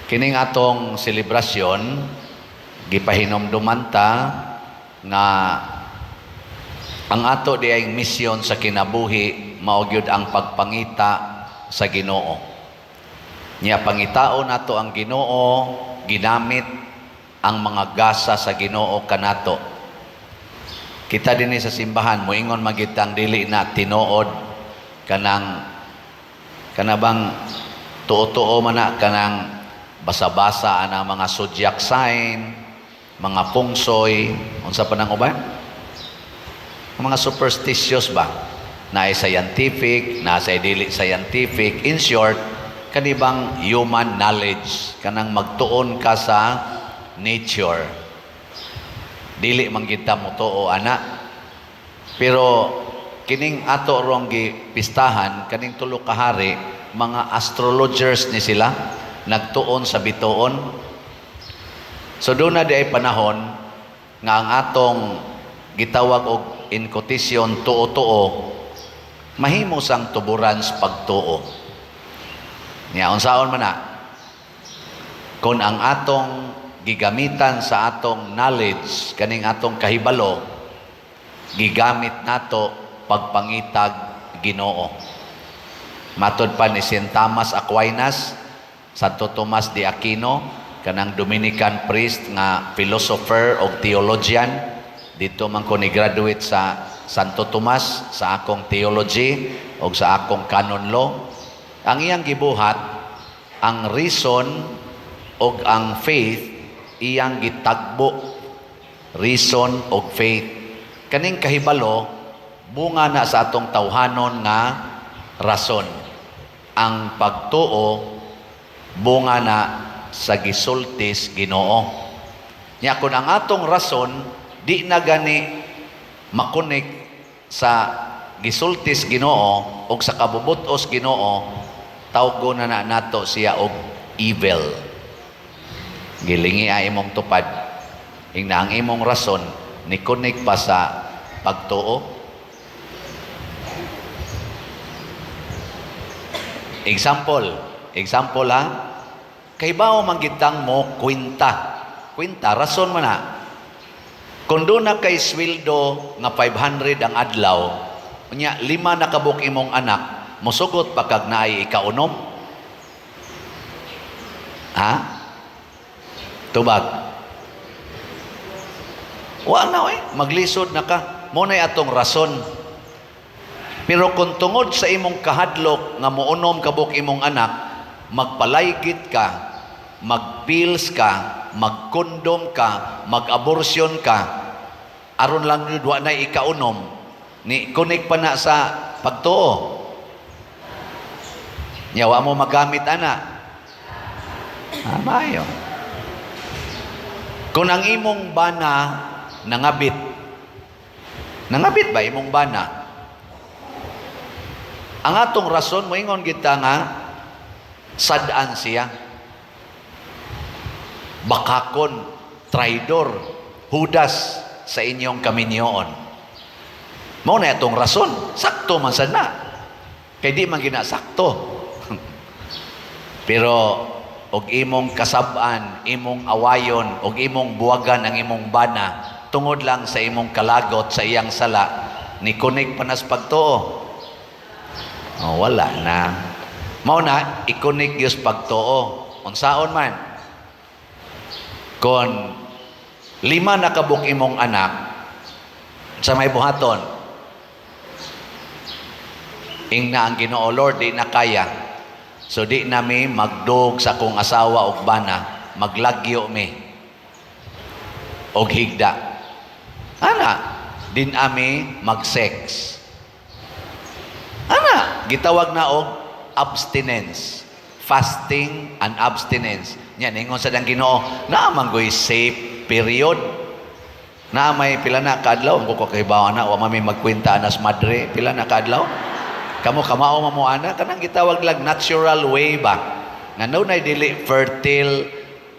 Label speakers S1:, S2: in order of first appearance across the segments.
S1: Kining atong selebrasyon, gipahinomduman ta nga ang ato diayng misyon sa kinabuhi mao gyud ang pagpangita sa Ginoo. Nya pangitaon nato ang Ginoo ginamit ang mga gasa sa Ginoo kanato. Kita dinhi sa simbahan, moingon man gyud tang dili na tinuod, kanang kanabang tuo-tuo man na, kanang basa-basa ang mga zodiac sign, mga pungsoy, unsa pa nang uban? Mga superstitious ba? Naay scientific, naa say dili scientific. In short, kanibang human knowledge, kanang magtuon ka sa nature. Dili man kita motuo ana. Pero kining ato rong gipistahan, kaning tulo ka hari, mga astrologers ni sila, nagtuon sa bituon. So duna diay panahon nga ang atong gitawag og in quotation tuo-tuo mahimo sang tuburan sa pagtuo. Nya unsaon man na? Kung ang atong gigamitan sa atong knowledge, kaning atong kahibalo, gigamit nato pagpangitag Ginoo. Matod pa ni St. Thomas Aquinas, Santo Tomas de Aquino, kanang Dominican priest nga philosopher o theologian, dito man ko ni graduate sa Santo Tomas sa akong theology o sa akong canon law. Ang iyang gibuhat, ang reason og ang faith iyang gitagbo. Reason og faith. Kaning kahibalo bunga na sa atong tawhanon nga rason. Ang pagtuo bunga na sa gisultis Ginoo. Nya kung ang atong rason di na gani makonek sa gisultis Ginoo og sa kabubutos Ginoo, tawgo na na nato siya og evil. Gilingi ay imong tupad. Ingna ang imong rason ni connect pa sa pagtuo. Example, example ha. Kay bao man gitang mo kwenta. Kwenta rason man na. Kung duna kay sweldo nga 500 ang adlaw, unya lima na kabuk imong anak, mosugot pa kag naay ikaunom? Ha? Tubag. Wa na oy, maglisod na ka. Mo na'y atong rason. Pero kung tungod sa imong kahadlok nga muunom kabuk imong anak, magpalaygit ka, magpills ka, magkondom ka, mag-abortion ka, aron lang yun wa na'y ikaunom, ni kunik pa na sa pagtuo. Nya wa mo magamit ana. Ah, maayo. Kung ang imong bana nangabit, nangabit ba imong bana? Ang atong rason, moingon kita nga sad-an siya. Bakakon, traidor, hudas sa inyong kaminyoon. Mao na atong rason, sakto man sad na. Kay di man ginasakto. Pero og imong kasab-an, imong awayon, og imong buwagan ang imong bana, tungod lang sa imong kalagot sa iyang sala, ni kunik panas pagtuo. Oh, wala na. Mao na ikunik gyud pagtuo. Unsaon man? Kung lima na kabuk imong anak, sa may buhaton, ingna ang Ginoo, "Lord, di na kaya. So di na mi magdog sa akong asawa og bana, maglagyo mi og higda." Ana, din ami mag-sex. Ana, gitawag na og abstinence. Fasting and abstinence. Nya ningon sa dang Ginoo, naa man goy safe period. Na may pila na kaadlaw, ko kahibaw na wa man mi magkwenta anas madre, pila na kaadlaw. Kamo kamao man mo ana, kanang gitawag lang natural way ba. Nga no nay dili fertile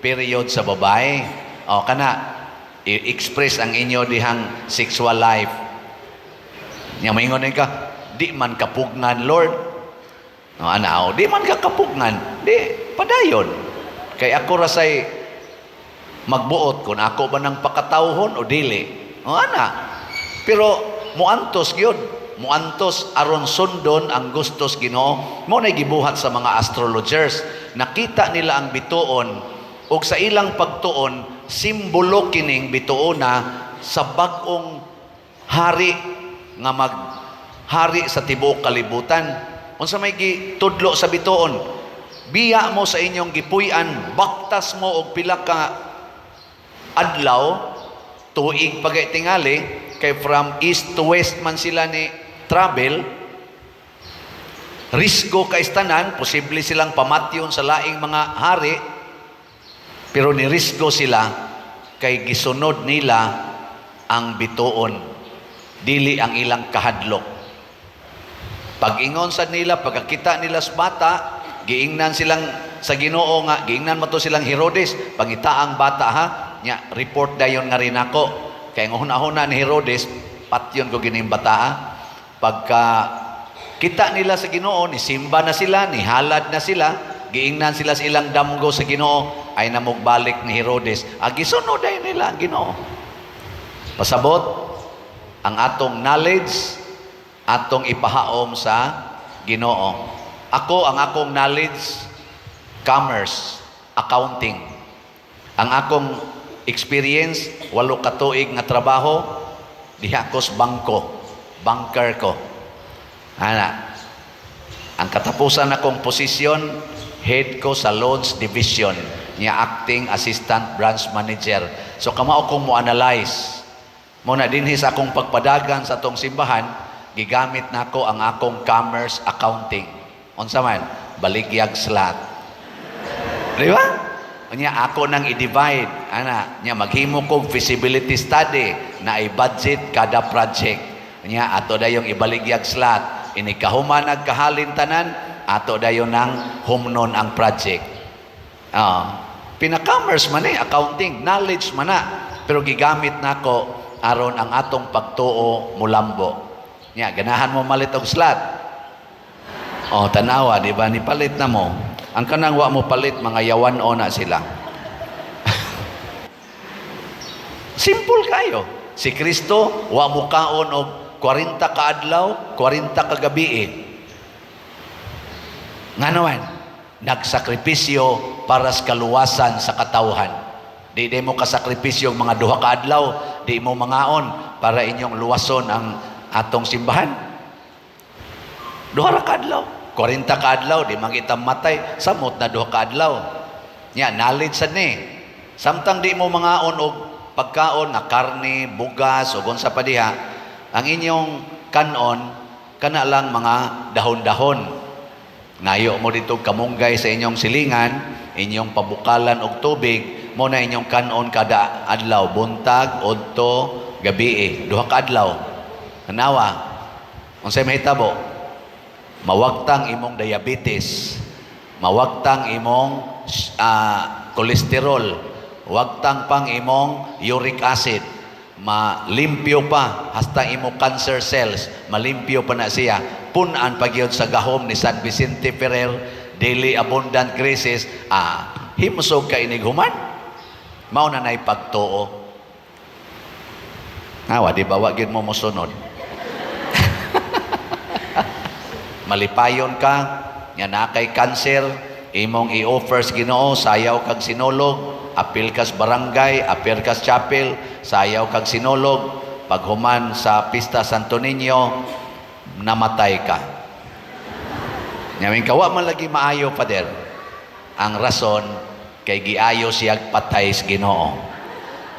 S1: period sa babae. O kana i-express ang inyo dihang sexual life. Nya maingon ka, "Di man kapugnan, Lord." No, ana, oh, di man ka kapugngan, di padayon. Kay ako rasay magbuot kung ako ba nang pakatawhon o dili. O ana. Pero muantos gyud, muantos aron sundon ang gustos Ginoo. Mao na gibuhat sa mga astrologers. Nakita nila ang bituon ug sa ilang pagtuon, simbolo kining bituona sa bag-ong hari nga maghari sa tibuok kalibutan. Unsa may gitudlo sa bituon? Biya mo sa inyong gipuy-an, baktas mo og pila ka adlaw, tuig pagay tingali, kay from east to west man sila ni travel. Risgo kay tanan, posible silang pamatyon sa laing mga hari, pero ni risgo sila kay gisunod nila ang bituon, dili ang ilang kahadlok. Pag-ingon sa nila, pagkakita nila sa bata, giingnan silang sa Ginoo nga giingnan mo to silang Herodes, "Pangita ang bata ha, nya report dayon nga rin ako." Kay ang huna-huna ni Herodes, "Patyon ko gining bata ha." Pagka kita nila sa Ginoo, ni simba na sila, ni halad na sila, giingnan sila sa ilang damgo sa Ginoo, ay namugbalik ni Herodes. Gisunod ay nila ang Ginoo. Pasabot, ang atong knowledge, atong ipahaom sa Ginoo. Ako, ang akong knowledge, commerce, accounting. Ang akong experience, 8 ka tuig nga trabaho, diha ko sa bangko, banker ko. Ana, ang katapusan akong posisyon, head ko sa loans division, niya acting assistant branch manager. So kamao kong mo analyze. Mo na dinhi sa akong pagpadagan sa atong simbahan, gigamit nako ang akong commerce accounting. Unsa man? Baligyag slot. Di ba? Unya ako nang i-divide ana, nya maghimo kog feasibility study na i-budget kada project. Unya ato dayong ibaligyag slot. Ini kahuman nagkahalin tanan, ato dayon nang humnon ang project. Pina-commerce man eh, accounting, knowledge man na. Pero gigamit nako aron ang atong pagtuo mulambo. Nya, ganahan mo malit og slot? Oh, tanawa, di ba? Nipalit na mo. Ang kanang wa mo palit, mga yawan o na sila. Simple kayo. Si Kristo, wa mo kaon og 40 ka adlaw, 40 ka gabi. Nga naman, nagsakripisyo para sa kaluwasan sa katawhan. Di di mo kasakripisyo ang mga 2 ka adlaw, di mo mangaon para inyong luwason ang atong simbahan. 2 ra ka adlaw. 40 ka adlaw, di man kita matay, samot na 2 ka adlaw. Nya, knowledge sad ni. Samtang di mo mangaon og pagkaon nga karne, bugas, o unsa pa diha, ang inyong kanon kana lang mga dahon-dahon. Ngayo mo dito kamunggay sa inyong silingan, inyong pabukalan og tubig, mo na inyong kanon kada adlaw, buntag, udto, gabi, 2 ka adlaw. Kanawa, unsay mahitabo? Mawagtang imong diabetes, mawagtang imong kolesterol, wagtang pang imong uric acid, malimpyo pa hasta imo cancer cells, malimpyo pa na siya. Punan pa gyud sa gahom ni San Vicente Ferrer, daily abundant graces, himsog ka inig human. Mao na nay pagtuo. Awa, di ba wa gyud mo mosunod? Malipayon ka, nga naa kay cancer, imong i-offer sa Ginoo, sayaw kag sinulog, apil kas barangay, apil kas chapel, sayaw kag sinulog, paghuman sa pista Santo Niño, namatay ka. Nyamin kawa man lagi maayo, Father. Ang rason, kay giayo siyag patay sa Ginoo.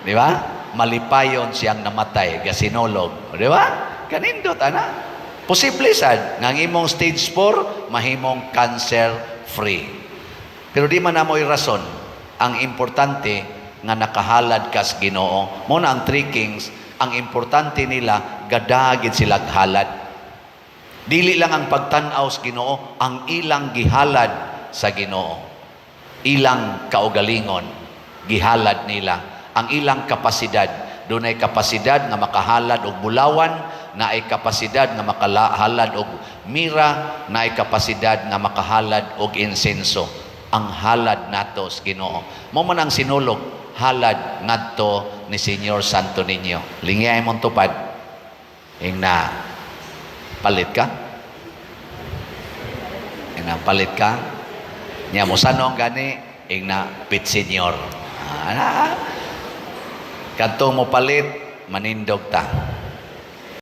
S1: Di ba? Malipayon siyang namatay, gasinulog. Di ba? Kanindot, ana. Posible sad nga ang imong stage 4 mahimong cancer free. Pero di man namoy rason. Ang importante nga nakahalad kas Ginoo. Mo na ang Three Kings, ang importante nila gadagid sila halad. Dili lang ang pagtan-aw sa Ginoo, ang ilang gihalad sa Ginoo. Ilang kaugalingon gihalad nila, ang ilang kapasidad. Dunay kapasidad nga makahalad og bulawan, naay kapasidad nga makahalad og mira, naay kapasidad nga makahalad og insenso. Ang halad nato sa Ginoo. Mao man ang Sinulog, halad ngadto ni Señor Santo Niño. Lingiyay mong tupad. Ingna, palit ka? Ingna, palit ka? Nya mo sanong gani, ingna, pit senyor. Ah, kadtong mo palit, manindog ta.